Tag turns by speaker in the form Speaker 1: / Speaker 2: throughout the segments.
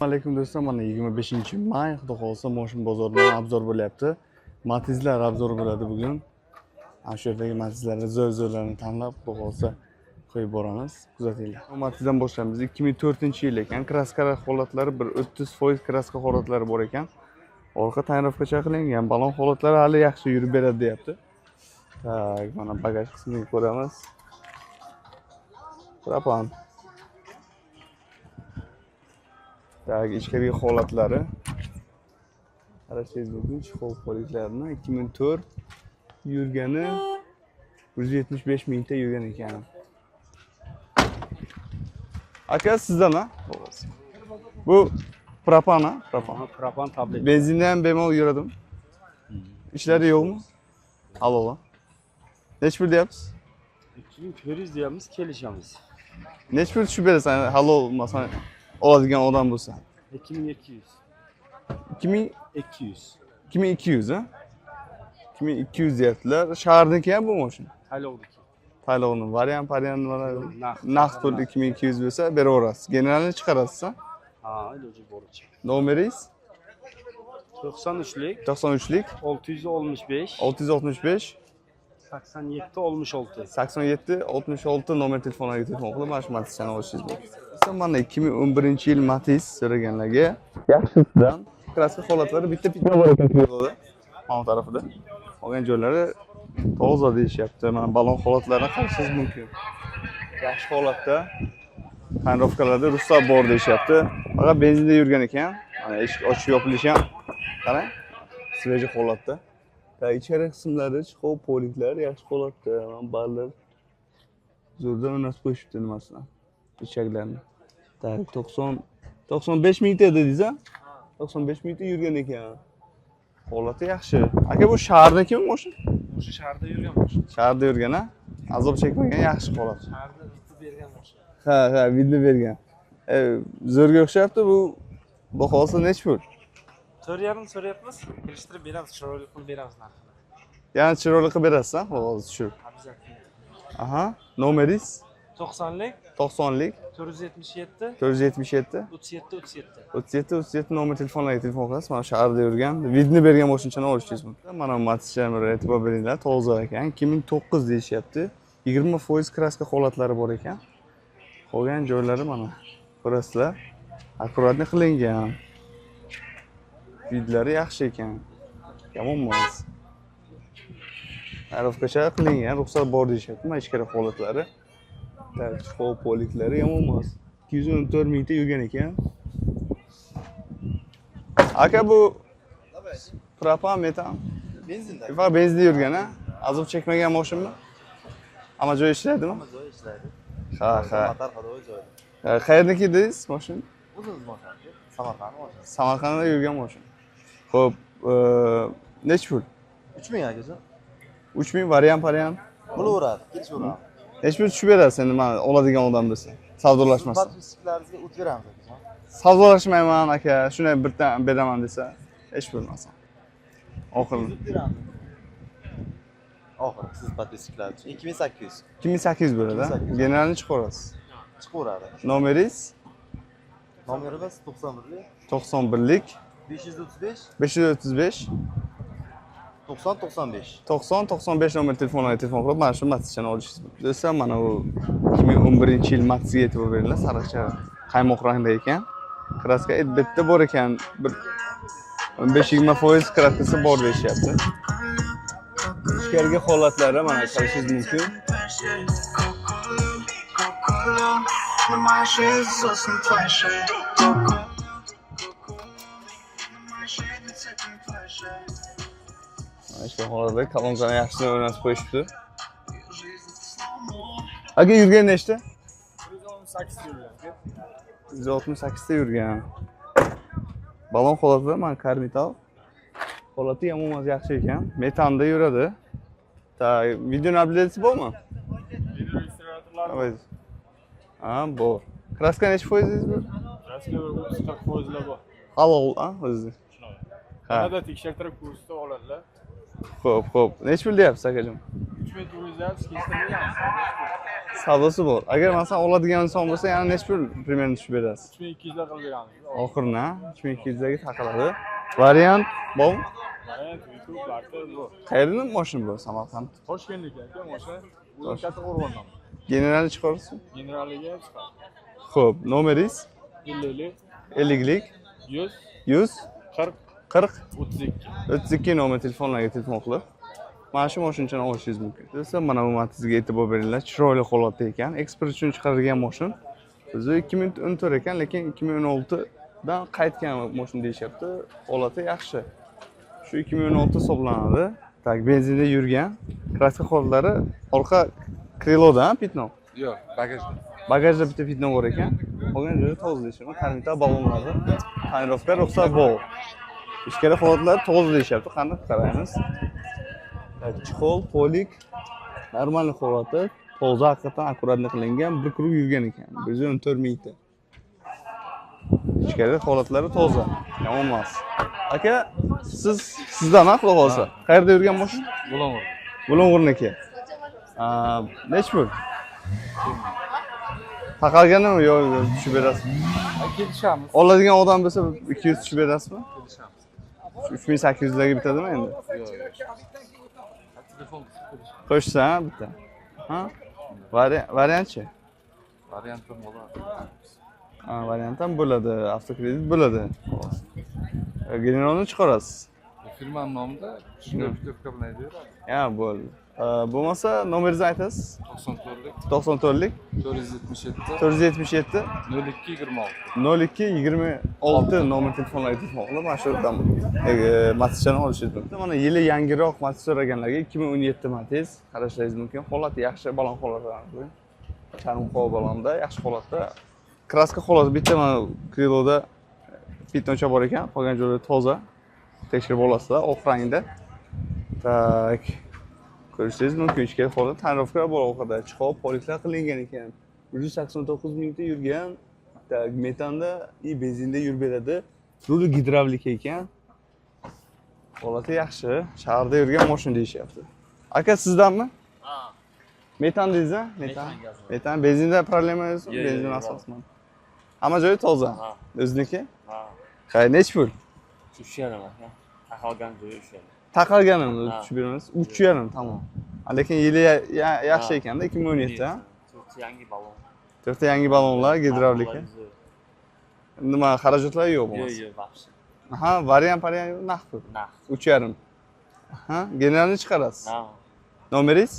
Speaker 1: Alaykum do'stlar, mana 25 may, xudo xohlasa, moshin bozoridan обзор bo'lyapti. Matizlar обзор bo'ladi bugun. Ana shu yerdagi Matizlarni zo'r zo'rlarini tanlab, xudo xohlasa, qo'yib boramiz. Kuzatinglar. Matizdan boshlaymiz. 2004-yil ekan. Краска holatlari bir 30% краска holatlari bor ekan. Orqa тонировка cha qilingan, balon holatlari hali yaxshi, yurib beradi deyapti. Так, mana bagaj qismini ko'ramiz. Propan. Так, ichkarigi holatlari. Qarashingiz mumkin, чехол poliklarini 2004, yurgani 175 mingta yurgan ekan. Aka, sizdan ha? Bu propan ha? Propan.
Speaker 2: Propan tablet.
Speaker 1: Benzinda ham bemalol yuradimi? Ishlari yo'qmi? Halol. Nechi pul deyapsiz?
Speaker 2: 2400 deyapmiz, kelishamiz.
Speaker 1: Nechi pul tushib berasan halol, masalan, oladigan odam bo'lsa?
Speaker 2: 2200.
Speaker 1: 2000
Speaker 2: 200.
Speaker 1: 2200 ha? 2200 deyaptilar. Shaharniki ham bu mashina.
Speaker 2: Taylovniki.
Speaker 1: Taylovni variant variant nimalar
Speaker 2: Naqd.
Speaker 1: Naqd pul 2200 bo'lsa beraverasiz. Generalni chiqarasiz ha?
Speaker 2: Ha, iloji boricha.
Speaker 1: Nomeringiz?
Speaker 2: 93lik
Speaker 1: 93lik
Speaker 2: 665
Speaker 1: 665
Speaker 2: 87 66.
Speaker 1: 87 66 nomer telefoniga telefon qilib, mana shu Matizchani olishingiz mumkin. Mana 2011-yil Matiz so'raganlarga yaxshisidan, краска holatlari bitta пятно bor ekan крыло da. Mana bu tarafida. Qolgan joylari toza deyishyapti. Mana balon holatlarini qarashingiz mumkin. Yaxshi holatda. Тонировка larda ruxsat bor deyishyapti. Faqat benzinda yurgan ekan. Mana eshik ochib yopilishi ham qarang. Свежий holatda. Ta ichkari qismlari, чехол poliklar yaxshi holatda. Mana barlar zo'rdan o'rnatib qo'yishibdi nimasini. Ichaklarni. Так, 90 95 mingta dedingiz a? 95 mingta yurgan ekan. Holati yaxshi. Aka, bu shaharnikimi mashina?
Speaker 3: O'sha shaharda yurgan mashina.
Speaker 1: Shaharda yurgan a? Azob chekmagan, yaxshi holat.
Speaker 3: Shaharda bitta bergan mashina.
Speaker 1: Ha, video bergan. Zo'rga o'xshayapti bu. Bahosi nechi pul?
Speaker 3: 4,5 so'rayapmiz, kelishtirib beramiz, chiroyli qilib beramiz narxini.
Speaker 1: Yana chiroyli qilib berasiz, ha? Hozir tushirib.
Speaker 3: Обязательно.
Speaker 1: Aha, nomeringiz?
Speaker 3: 90lik
Speaker 1: 90lik
Speaker 3: 477
Speaker 1: 477
Speaker 3: 37 37.
Speaker 1: 37 37 nomer telefonlarga telefon qilasiz. Mana shaharda yurgan, вид ni bergan moshinchani olishingiz mumkin. Mana bu Matizcha bir e'tibor beringlar, toza ekan. 2009 deyishyapti. 20% краска holatlari bor ekan. Qolgan joylari mana ko'rasizlar. Аккуратный qilingan. Вид lari yaxshi ekan. Yomon emas. Тонировка cha qilingan, ruxsat bor deyishyapti. Mana ichkari holatlari. Так, чехол poliklari yomon emas. 214 mingta yurgan ekan. Aka, bu propan, metan?
Speaker 4: Benzinda.
Speaker 1: Faqat benzinda yurgan ha? Azob chekmagan moshinmi? Hamma joyi ishlaydimi?
Speaker 4: Hamma joyi ishlaydi.
Speaker 1: Ha.
Speaker 4: Motor ходовой joyida.
Speaker 1: Ha, qayerniki dedingiz moshin?
Speaker 4: O'zimiz moshinaki. Samarqand moshinasi.
Speaker 1: Samarqandda yurgan moshin. Xo'p, nechi pul?
Speaker 4: 3000, akajon.
Speaker 1: 3000 variant variant.
Speaker 4: Bo'laveradi, kelishaveradi.
Speaker 1: Nechi pul tushib berasiz endi mana oladigan odam bo'lsa? Savdolashmasdan.
Speaker 4: Подписчик laringizga o't beramiz, akajon.
Speaker 1: Savdolashmayman aka, shunday birdan beraman desa, hech bo'lmasa. Oxiri
Speaker 4: Beramiz. Oxiri siz подписчик lar uchun 2800.
Speaker 1: 2800 bo'ladi.
Speaker 4: 2800.
Speaker 1: Generalni chiqarasiz.
Speaker 4: Chiqaveradi.
Speaker 1: Nomeringiz?
Speaker 4: Nomerimiz 91lik
Speaker 1: 91lik
Speaker 4: 535
Speaker 1: 535
Speaker 4: 90 95.
Speaker 1: 90 95 nomer telefoniga telefon qilib, mana shu Matizchani olishingiz mumkin. Do'stlar, mana bu 2011 yil Matizga e'tibor beringlar, sariqcha qaymoq rangda ekan. Краска bitta bor ekan, bir 15-20% краска si bor deyishyapti. Ichkarigi holatlari mana qarashingiz mumkin.
Speaker 5: На моей шее засос на твоей шее. На моей шее две цепи на твоей шее.
Speaker 1: Mana shu holatda kolonkani yaxshilab o'rnatib qo'yishibdi.
Speaker 5: Жизнь это slow-mo.
Speaker 1: Aka, yurgan nechta?
Speaker 3: 118 yurgan.
Speaker 1: 168 ta yurgan. Balon holatida, mana karmetal. Holati yomon emas, yaxshi ekan. Metanda yuradi. Так, video наблюдатель bormi?
Speaker 3: Videoregistratorlar.
Speaker 1: Ha, bor. Краска nechi foiz dedingiz bu?
Speaker 3: Краска 30-40 foizlar bor.
Speaker 1: Halol, ha, o'zi. Ha.
Speaker 3: Yanada tekshirtirib ko'rsatib oladilar.
Speaker 1: Xo'p, xo'p. Nechi pul deyapsiz, akajon?
Speaker 3: 3400 deyapmiz, kelishtirib beramiz.
Speaker 1: Savdosi bor. Agar masalan oladigan inson bo'lsa, yana necha pul примерно tushib berasiz?
Speaker 6: 3200 lar qilib beramiz.
Speaker 1: Oxirini, 3200 ga taqiladi. Variant bormi?
Speaker 6: Variant YouTube, barter bor.
Speaker 1: Qayerdan mashina bu? Samarqand.
Speaker 6: Toshkentlik aka mashina. O'zim
Speaker 1: Tosh-
Speaker 6: Kattaqo'rg'ondan.
Speaker 1: Generalni chiqarasiz?
Speaker 6: Generaliga ham chiqadi.
Speaker 1: Xo'p, nomeringiz?
Speaker 6: 50
Speaker 1: 50lik
Speaker 6: 100
Speaker 1: 100
Speaker 6: 40
Speaker 1: 40
Speaker 6: 32.
Speaker 1: 32 nomer telefonlarga telefon qilib mana shu mashinachani olishingiz mumkin. Do'stlar, mana bu Matizga e'tibor beringlar, chiroyli holatda ekan. Eksport uchun chiqarilgan mashina. O'zi 2014 ekan, lekin 2016 dan qaytgan mashina deyishyapti. Holati yaxshi. Shu 2016 hisoblanadi. Так, benzinda yurgan. Краска holatlari orqa крыло da пятно.
Speaker 7: Yo'q, bagajda.
Speaker 1: Bagajda bitta пятно bor ekan. Qolgan joyi toza deyishyapti. Karmita ballonlari. Тонировка ruxsat bor. Ichkari holatlar toza deyishyapti. Qani qaraymiz. Так, чехол, полик normal holati. Toza, haqiqatan аккуратно qilingan, bir круг yurgan ekan. 114 mingta. Ichkari holatlari toza. Yomon emas. Aka, siz sizdan ha, xudo xohlasa. Qayerda yurgan mashina?
Speaker 7: Bulung'ur.
Speaker 1: Bulung'urniki. Nechi pul? Taqalganimi yo yo tushib berasizmi?
Speaker 7: Kelishamiz.
Speaker 1: Oladigan odam bo'lsa 200 tushib berasizmi?
Speaker 7: Kelishamiz.
Speaker 1: 3800 larga bitadimi endi?
Speaker 7: Yo'q, yo'q. Telefon qilib kelishamiz.
Speaker 1: Qo'shsa ha bitta. Ha? Variantchi?
Speaker 7: Variant ham bo'ladi.
Speaker 1: Ha, variant ham bo'ladi, avtokredit bo'ladi. Generalni chiqarasiz.
Speaker 7: Firmani nomida shunday путевка bilan aytaveradi.
Speaker 1: Ha, bo'ldi. Bo'lmasa nomeringizni aytasiz.
Speaker 7: 94lik
Speaker 1: 94lik
Speaker 7: 477
Speaker 1: 477
Speaker 7: 02 26.
Speaker 1: 02 26 nomer telefonlarga telefon qilib mana shu yerdan Matizchani olishingiz mumkin. Mana yili yangiroq Matiz so'raganlarga 2017 Matiz qarashlaringiz mumkin. Holati yaxshi, balon holatida. Charm balonda yaxshi holatda. Краска holati bitta mana крыло da пятно cha bor ekan, qolgan joylar toza. Tekshirib olasizlar, oq rangda. Так. Ko'rishingiz mumkin, ichkari holat тонировка bor orqada, чехол, полик lar qilingan ekan. 189 mingta yurgan. Так, metanda и benzinda yurib beradi. Ruli gidravlika ekan. Holati yaxshi. Shaharda yurgan mashina deyishyapti. Aka, sizdanmi? Metan deysiz, ha? Metan. Metan benzinda problema yo'q,
Speaker 3: Yo'q,
Speaker 1: benzin
Speaker 3: yo'q,
Speaker 1: asosman. Hamma joyi toza.
Speaker 3: Ha.
Speaker 1: O'ziniki?
Speaker 3: Ha.
Speaker 1: Qay, nechi pul?
Speaker 3: 3,5 aka. Taqalgan joyi 3,5.
Speaker 1: Taqalganini
Speaker 3: Ha.
Speaker 1: tushib beramiz. 3,5 tamom. Ha, lekin yili yaxshi ekanda 2017 ha.
Speaker 3: To'rtta yangi balon.
Speaker 1: To'rtta yangi balonlar, gidravlika. Nima xarajatlar yo'q
Speaker 3: Yo'q,
Speaker 1: bo'lmasa.
Speaker 3: yo'q, вообще.
Speaker 1: Ha, variant variant yo'q, naqd pul.
Speaker 3: Naqd.
Speaker 1: 3,5. Ha, generalni chiqarasiz.
Speaker 3: Ha.
Speaker 1: Nomeringiz?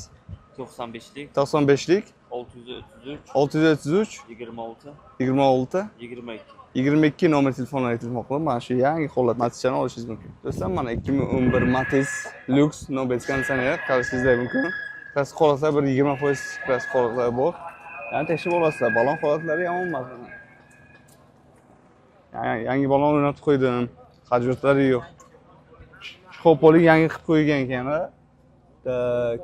Speaker 3: 95lik
Speaker 1: 95lik
Speaker 3: 633
Speaker 1: 633
Speaker 3: 26
Speaker 1: 26
Speaker 3: 22.
Speaker 1: 22 nomer telefonlarga telefon qilib mana shu yangi holat Matizchani olishingiz mumkin. Do'stlar, mana 2011 Matiz Lux но без konditsioner qarashingiz mumkin. Краска holatlar bir 20% краска holatlari bor. Ya'ni tekshirib olasizlar. Balon holatlari yomon emas. Yangi yangi balon o'rnatib qo'ydim. Xarajatlari yo'q. Чехол полик yangi qilib qo'ygan ekan. Так.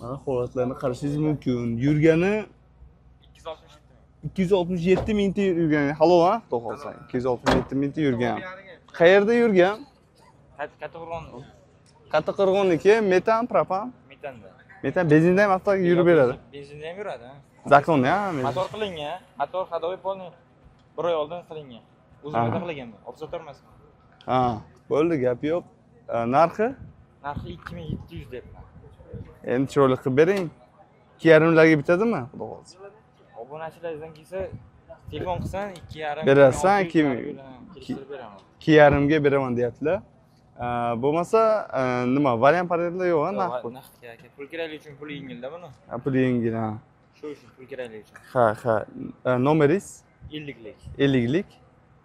Speaker 1: Mana holatlarni qarashingiz mumkin. Yurgani 267 mingta yurgan. Halol ha, xudo xohlasa. 267 mingta yurgan. Qayerda yurgan?
Speaker 3: Kattaqo'rg'on.
Speaker 1: Kattaqo'rg'onniki, metan, propan.
Speaker 3: Metanda.
Speaker 1: Metan benzinda ham avto yurib beradi.
Speaker 3: Benzinda ham yuradi, ha.
Speaker 1: Закон ya.
Speaker 3: Motor qilingan, motor ходовой полный bir oy oldin qilingan. O'zim qilinganman, obzor emasman.
Speaker 1: Ha, bo'ldi, gap yo'q. Narxi?
Speaker 3: Narxi 2700 deyapman.
Speaker 1: Endi chiroyli qilib bering. 2,5 larga bitadimi? Xudo xohlasa.
Speaker 3: Obunachilardan kelsa telefon qilsan 2,5
Speaker 1: Berasan,
Speaker 3: 2600 kelishtirib beraman.
Speaker 1: 2,5 ga beraman deyaptilar. Bo'lmasa nima, variant variantlar yo'q, ha, naqd pul.
Speaker 3: Naqd aka. Pul kerakli uchun pul yengilda buni.
Speaker 1: Ha, pul yengil, ha.
Speaker 3: Shu uchun pul kerakli uchun.
Speaker 1: Ha. Nomeringiz?
Speaker 3: 50lik
Speaker 1: 50lik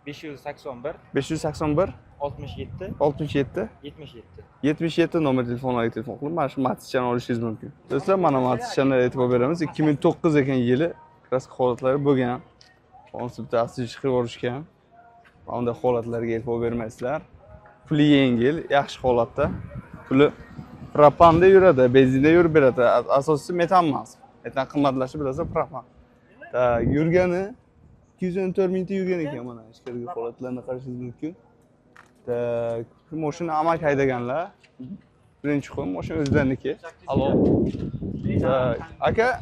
Speaker 3: 581
Speaker 1: 581
Speaker 3: 67
Speaker 1: 67
Speaker 3: 77.
Speaker 1: 77 nomer telefonlarga telefon qilib mana shu Matizchani olishingiz mumkin. Do'stlar, mana Matizchani e'tibor beramiz. 2009 ekan yili, краска holatlari bo'lgan. Bitta chiqib yuborishgan. Mana bunday holatlarga e'tibor bermaysizlar. Puli yengil, yaxshi holatda. Puli propanda yuradi, benzinda yurib beradi. Asosiysi metan emas. Metan qimmatlashib bilasizlar, propan. Так, yurgani 214 mingta yurgan ekan mana ichkarigi holatlarni qarashingiz mumkin. Так, shu mashina amak haydaganlar. Birinchi qo'y mashina o'zlariniki. Halol. Aka,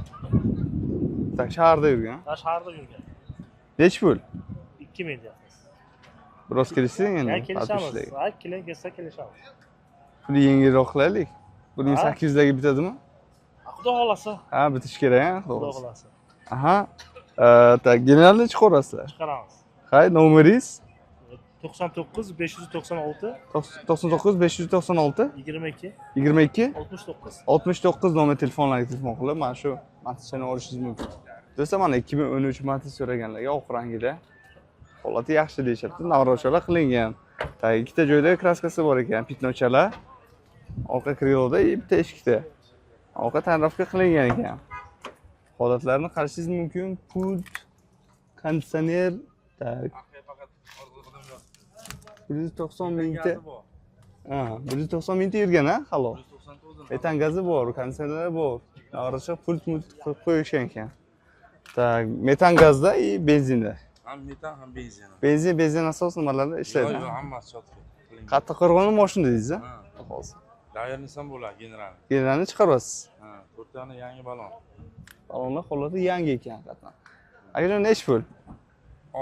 Speaker 1: tak shaharda yurgan.
Speaker 8: Ha, shaharda yurgan.
Speaker 1: Nechi pul?
Speaker 8: 2000 deyapmiz.
Speaker 1: Biroz kelishsang endi.
Speaker 8: Ya kelishamiz. Ha, keling, kelsa kelishamiz.
Speaker 1: Puli yengilroq qilaylik. 1800 dagi bitadimi?
Speaker 8: Xudo xolasa.
Speaker 1: Ha, bitish kerak, ha,
Speaker 8: Xudo xolasa.
Speaker 1: Aha. Tak, generalni chiqarasizlar.
Speaker 8: Chiqaramiz.
Speaker 1: Hay, nomeringiz?
Speaker 8: 99 596
Speaker 1: 99 596
Speaker 8: 22
Speaker 1: 22
Speaker 8: 69
Speaker 1: 69 nomer telefonlarga telefon qilib, mana shu Matizchani olishingiz mumkin. Do'stlar, mana 2013 Matiz so'raganlarga oq rangida holati yaxshi deyishyapti. Navrochalar qilingan. Tak, ikkita joyda kraskasi bor ekan, pitnochalar. Orqa kriloda, bitta eshikda. Orqa tonirovka qilingan ekan. Holatlarni qarashingiz mumkin. Pult, konditsioner, tak. 190 mingta. Ha, 190 mingta yurgan, ha, halol. Metan gazi bor, konditsioner bor. Navrocha pult mult qo'yib qo'yishgan ekan. Tak, metan gazda и benzinda.
Speaker 9: Ham metan, ham benzin.
Speaker 1: Benzin nasos nimalarda ishlaydi.
Speaker 9: Yo'q, hammasi chotki.
Speaker 1: Qattiq qo'rg'onni mashina dedingiz, ha? Hozir.
Speaker 9: Dayarnisam bo'ladi general.
Speaker 1: Generalni chiqaryapsiz.
Speaker 9: Ha, to'rttani yangi balon.
Speaker 1: Balonlar holati yangi ekan haqiqatan. Akajon, nechi pul?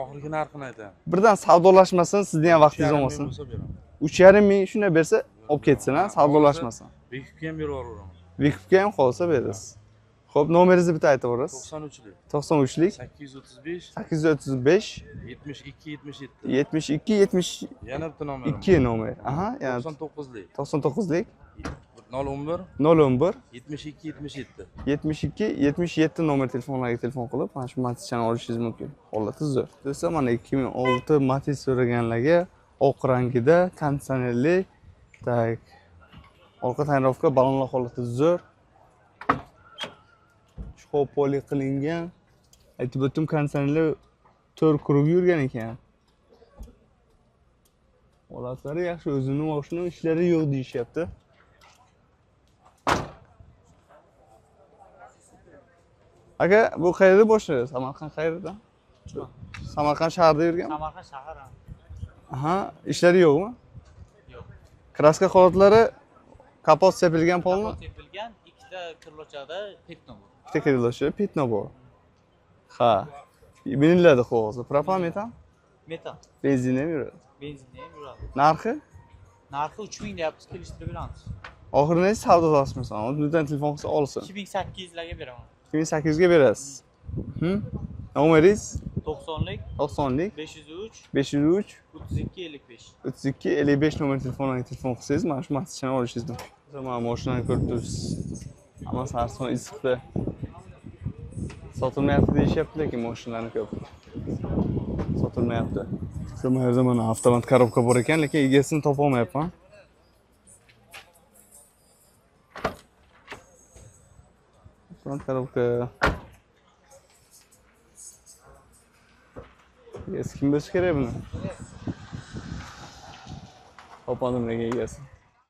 Speaker 9: Oxirgi narxini aytaman.
Speaker 1: Birdan savdolashmasin, sizni ham vaqtingiz olmasin.
Speaker 9: Bo'lsa beraman.
Speaker 1: 3,5 ming shunday bersa, olib ketsin, ha, savdolashmasin.
Speaker 9: Bekibga ham berib yuboraman.
Speaker 1: Bekibga ham qolsa berasiz. Xo'p, nomeringizni bitta aytib yuborasiz.
Speaker 9: 93lik.
Speaker 1: 93lik
Speaker 9: 835
Speaker 1: 835
Speaker 9: 72 77.
Speaker 1: 72 72
Speaker 9: Yana bitta nomerim.
Speaker 1: nomer. Aha, yana
Speaker 9: 99lik.
Speaker 1: 99lik
Speaker 9: 011
Speaker 1: 011
Speaker 9: 72 77.
Speaker 1: 72 77 nomer telefonlarga telefon qilib, mana shu Matizchani olishingiz mumkin. Holati zo'r. Do'stlar, mana 2006 Matiz so'raganlarga oq rangida konditsionerli, tak, orqa tonirovka, balonlar holati zo'r. Chuqur poli qilingan. Aytib o'tdim, konditsionerlar 4 круг yurgan ekan. Holatlari yaxshi, o'zini mashina ishlari yo'q deyishyapti. Aka, bu qayerda boshi? Samarqand qayerda? Samarqand shahrida yurgan.
Speaker 3: Samarqand shahar.
Speaker 1: Aha, ishlari yo'qmi?
Speaker 3: Yo'q.
Speaker 1: Kraska holatlari kapot sepilgan polni?
Speaker 3: Kapot sepilgan, ikkita kirlochada пятно bor.
Speaker 1: Ikkita kirlochada пятно bor. Ha. Miniladi hozir. Propan, metan?
Speaker 3: Metan.
Speaker 1: Benzinda ham yuradi.
Speaker 3: Benzinda ham yuradi.
Speaker 1: Narxi?
Speaker 3: Narxi 3000 deyapmiz, kelishtirib beramiz.
Speaker 1: Oxiri necha savdolashmasan? Bizdan telefon qilsa olsin.
Speaker 3: 2800 larga beraman.
Speaker 1: 2800 ga berasiz. Nomeringiz?
Speaker 3: 90lik
Speaker 1: 90lik
Speaker 3: 503
Speaker 1: 503
Speaker 3: 32 55.
Speaker 1: 32 55 nomer telefonlarga telefon qilsangiz, mana shu Matizchani olishingiz mumkin. Mana mashinani ko'rib turibsiz. Hammasi arson issiqda. Sotilmayapti deyishyapti, lekin mashinalarni ko'p. Sotilmayapti. Bu yerda mana avtomat korobka bor ekan, lekin egasini topa olmayapman. Avtomat korobka. Egasi kim bo'lsa kerak buni? Topmadim lekin egasi.